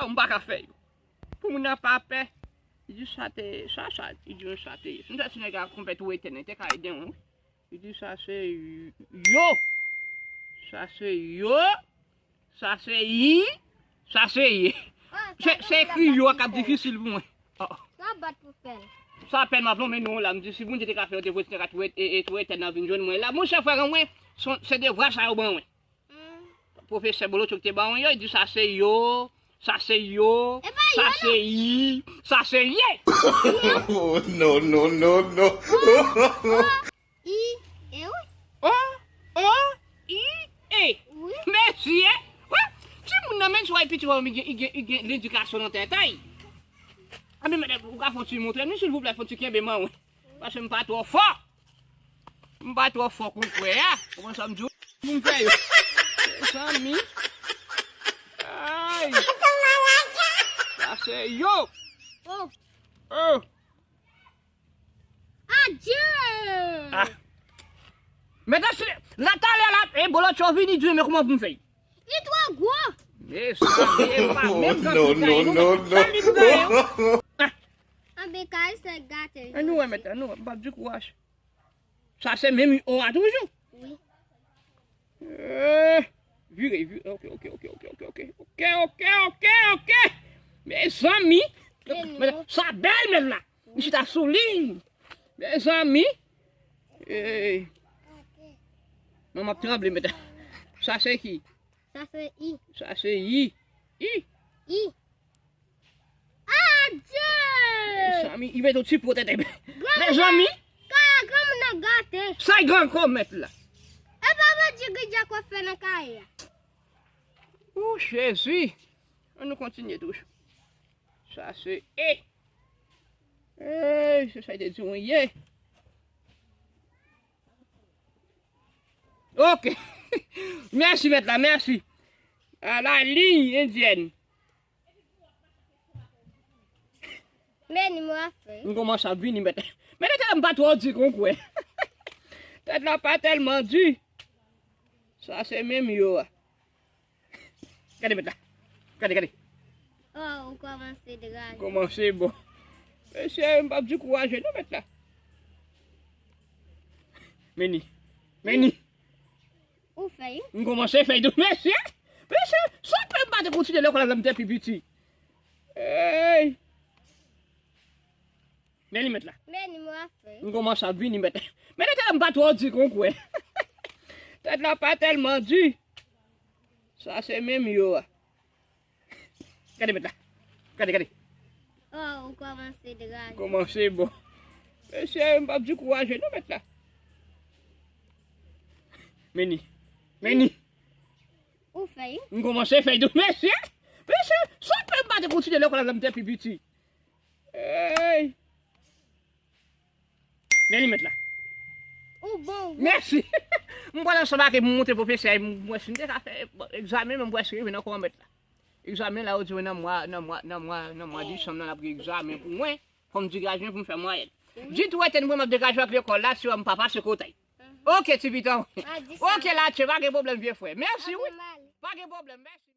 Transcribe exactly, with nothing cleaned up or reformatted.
M pa ka fè yo. Pou moun nan pa pè. Li di sa te, sa, sa, li di sa te ye. Si m ta ti nèg a konpè tou etènèl, te ka ede mwen, wi. Li di sa se yo. Sa se yo. Sa se yi. Sa se ye. Se, se ekri yo a k ap difisil pou mwen. Oh. Sa bat pou fè l. Sa pèn m ap lonmen non la. M di si Bondye te ka fè yo te voye ti nèg a tou e, e, tou etènèl nan vin jwenn mwen la. Monchè frè mwen, se, se devwa sa yo ban mwen. Pwofesè Bolotcho ki te ba mwen yo, li di sa se yo, sa se yo, sa se yi, sa se ye. Oh, no, no, no, no. I, e wi. O, o, i, e. Wi. Mesye, wi. Timoun nan menm si w wè piti wè li gen, li gen, li gen ledikasyon nan tèt ay. Anben, medam, ou ka fè yon ti montre m, silvouplè, fè yon ti kenbe m an, wi. Paske m pa twò fò. M pa twò fò konkwè a. Ou konprann sa m di w? Pou m fè yo. Mezanmi. Ay. Sa se yo. Oh. Oh. Adye. Ah. Mèt la, talè la, e Bolotcho vini di men kòman pou m fè. Li twò gwo. Mezanmi, e pa menm jan non, non, non, non. Sa li t genyen. Ah. Anben kay se gate. Ann nou wè mèt la, nou wè, m p ap di kouraj. Sa se menm o a toujou. Wi. Eh, vire, vire. Ok, ok, ok. Ok, ok, ok, ok. Mezanmi. Sa bèl menm la. M chita sou li. Mezanmi. Eh. Non, m ap tranble mèt la. Sa se ki? Sa se i. Sa se yi. I. I. Adye! Mezanmi, li mete yon ti po tèt. Mezanmi. Kay a granmoun nan gate. Sa e gran kòmèt la. E pa Bondye ki di a kwè fè nan kay a. Ou Jezi. Ann nou kontinye toujou. Sa se e. Ey, se sa li te di mwen ye. Ok. Mèsi mèt la, mèsi. A la liy endyèn. Men ni mwa fè. M kòmanse ap vini mèt. Men tèt la m pa twò di konkwè. Tèt la pa tèlman di. Sa se menm yo a. Gade mèt la. Gade, gade. Oh, ou kòmanse degaje. Kòmanse bon. Mesye, m p ap dekouraje non mèt la. Men ni. Men ni. Ou fè l. M kòmanse fè l tou. Mesye. Mesye, sa fè m pa te kontinye lekòl la lè m te pi piti. Ey. Men li mèt la. Men ni mwa fè. M kòmanse ap vini mèt. Men tèt la m pa twò di konkwè. Tèt la pa tèlman di. Sa se menm yo a. Gade mèt la. Gade, gade. Oh, ou kòmanse degaje. Kòmanse bon. Mesye, m p ap dekouraje non mèt la. Men ni. Men ni. Ou fè l. M kòmanse fè l tou. Mesye. Mesye, sa fè m pa te kontinye lekòl la lè m te pi piti. Ey. Men li mèt la. Ou bon, ou bon. Mèsi. M pral ansanm ak li pou m montre pwofesè a, m wè si m te ka fè egzamen, men m wè si rive nan kòman mèt la. Egzamen la, yo di mwen nan mwa, nan mwa, nan mwa, nan mwa disanm nan, l ap gen egzamen pou mwen. Fò m degaje pou m fè mwayèn. Di tou etèn mwen, m ap degaje ak lekòl la, si m pa pase kotay. Ok, ti pitan. Ok, la, tche, pa gen pwoblèm, vye frè. Mèsi, wi. Pa gen pwoblèm, mèsi.